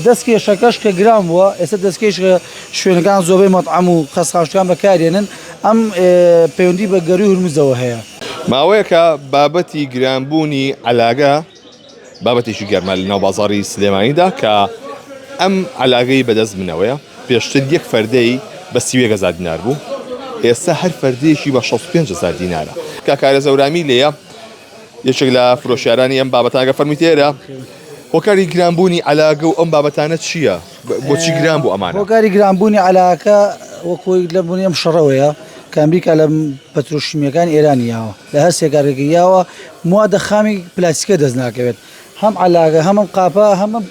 دەستکێشەکەش کە گران بووە ئێستا دەستکێش شوێنەکان زۆربەی مەتعەم و خەستخانەکان بەکارێنن ئەم پەیوەندی بە گەرووی هورمزەوە هەیە. ماوەیەکە بابەتی گرانبوونی عەلاگە بابەتێکی گەرمە لە ناو بازاڕی سلێمانیدا کە ئەم عەلاگەی بەدەست منەوەیە پێشتر یەک فەردەی بە 31 هەزار دینار بوو ئێستا هەر فەردەیەکی بە 65 هەزار دینارە کاک کارێز هەورامی لێیە یەکێک لە فرۆشیارانی ئەم بابەتانە فەرمووی تێرە هۆکاری گرانبوونی عەلاگە و ئەم بابەتانە چییە؟ بۆچی گران بوو ئەمانە؟ هۆکاری گرانبوونی عەلاگەکە وەکۆی لە بوونی ئەم شەڕەوەیە کە ئەمریکا لە پەترۆشیمیەکانی ئێرانی یاوە لە هەر سێ کارگەکەی یاوە موادە خامی پلاستیکە دەست ناکەوێت هەم عەلاگە هەم ئەم قاپە هەم ئەم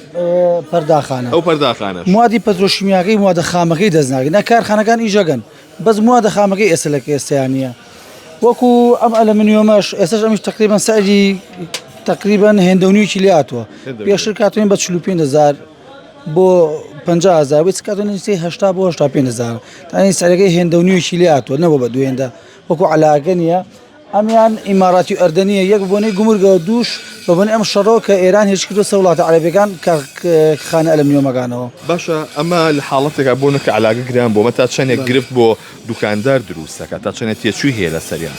پەرداخانە ئەو پەرداخانەش موادی پەترۆشیمیاکەی موادە خامەکەی دەست ناکەوێت نە کارخانەکان ئیشەکەن بەس موادە خامەکەی ئێستا لە ئێستەیان نییە وەکو ئەم ئەلەمنیۆمەش ئێستاش ئەمیش تقریبا سعری تقریبا هێندە و نیوێکی لێ هاتووە پێشتر کاتوین بە 45 هزار بۆ 50 هزار بۆ کاتوین 80 بۆ 85 هزار تانی سعرەکەی هێندە و نیوێکی لێ هاتووە نەبوو بە دوو هێندە وەکو عەلاگە نییە ئەمیان ئیماراتی و ئەردەنیە یەک بۆنەی گومرگەوە دووش بە بۆنەی ئەم شەڕەوە کە ئێران هێرش کردووە سەر وڵاتە عەرەبیەکان خانە ئەلەمنیۆمەکانەوە. باشە ئەمە لە حاڵەتێکا بۆ نە کە عەلاگە گران بوو ئەمە تا چەنێک گرفت بۆ دوکاندار دروست دەکات تا چەنێک تێچووی هەیە لەسەریان؟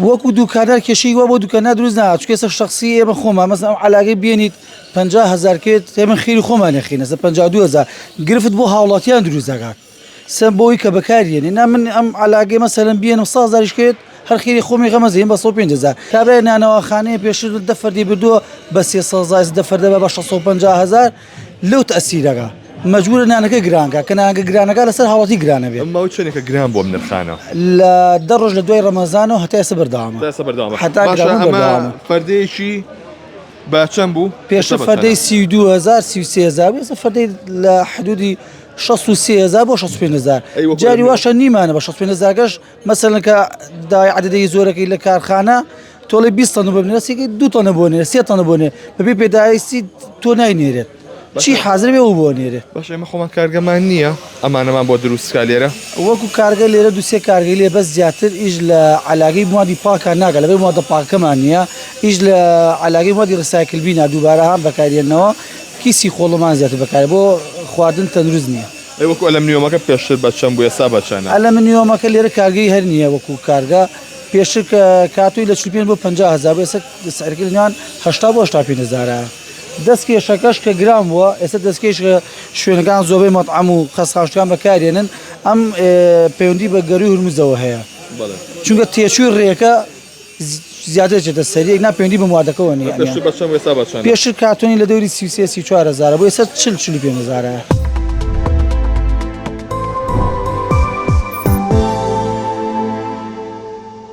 وەکو دوکاندار کێشەی وا بۆ دوکاندار دروست ناکات چونکە ئێستا شەخسی ئێمە خۆمان مەسەلەن ئەم عەلاگەی بێنیت 50 هەزار کرد ئێمە خێری خۆمان ئەخەینە سەر 52 هەزار گرفت بۆ هاوڵاتیان دروست دەکات. سەر بۆی کە بەکاری یەنێ نا من ئەم عەلاگەی مەسەلەن بیەنم سە هەزاریش کەوێت هەر خێری خۆمی غەمە زێن بە 105 هەزار کابرای نانەواخانەیە پێشتر دە فەردی بردووە بە 300 هەزار دە فەردە بە 650 هەزار لەو تەسیرەکە مەجبورە نانەکە گرانکە کە نانەکە گرانەکە لەسەر هاوڵاتی گرانە بێت ئەم ماوەی چەندێکە گران بووە ئەم نرخانە؟ لە دە ڕۆژ لە دوای ڕەمەزانەوە هەتا ئێستا بەردەوامە تا ئێستا بەردەوامە هەتا باشە گرانبوون ئەمە بەردەوامە فەردەیەکی بە چەند بوو؟ پێشتر ئێستا بە فەردەی چەنە؟ 32 هەزار 33 هەزار بوو ئێستا فەردەی لە حدودی 63 هەزار بۆ 65 هەزار ئەی وەکو جاری ئەلمنیۆم واشە نیمانە بە 65 هەزارکەش مەسەلەن کە داوای عەدەدێکی زۆرەکەی لە کارخانە تۆڵی 20 تەن بۆ بنێرە سێکەی دوو تەنە بۆ نێرێت سێ تەنە بۆ نێرێت بەبێ پێداویستی تۆ ناینێرێت چی باشە حازر بێ ئەو بۆ نێرێت. باشە ئێمە خۆمان کارگەمان نییە ئەمانەمان بۆ دروست کا لێرە؟ وەکو کارگە لێرە دوو سێ کارگەی لێ بەس زیاتر ئیش لە عەلاگەی موادی پاکا ناکا لەبەر موادە پاکەکەمان نییە ئیش لە عەلاگەی موادی recycle بینا دووبارە هان بەکاریێنەوە کیسی خۆڵمان زیاتر بەکارێ بۆ خواردن تەندروست نییە. ئەی وەکو ئەلەمنیۆمەکە پێشتر بە چەند بوو ئێستا بە چەنە؟ ئەلەمنیۆمەکە لێرە کارگەی هەر نییە وەکو کارگە پێشتر کە کاتۆی لە 45 بۆ 50 هەزار بوو ئێستا سعرەکەی لە نێوان 80 بۆ 85 هەزارە. دەستکێشەکەش کە گران بووە ئێستا دەستکێش شوێنەکان زۆربەی مەتعەم و خەستخانەکان بەکارێنن ئەم پەیوەندی بە گەرووی هورمزەوە هەیە چونکە تێچووی ڕێکە زیاتر دەچێتە سەر یەک نا پەیوەندی بە موادەکەوە نییە پێشتر بە چەند بوو ئێستا بە چەندە؟ پێشتر کارتۆنی لە دەوری 33 34 هەزارە بۆ ئێستا 40 45 هەزارە.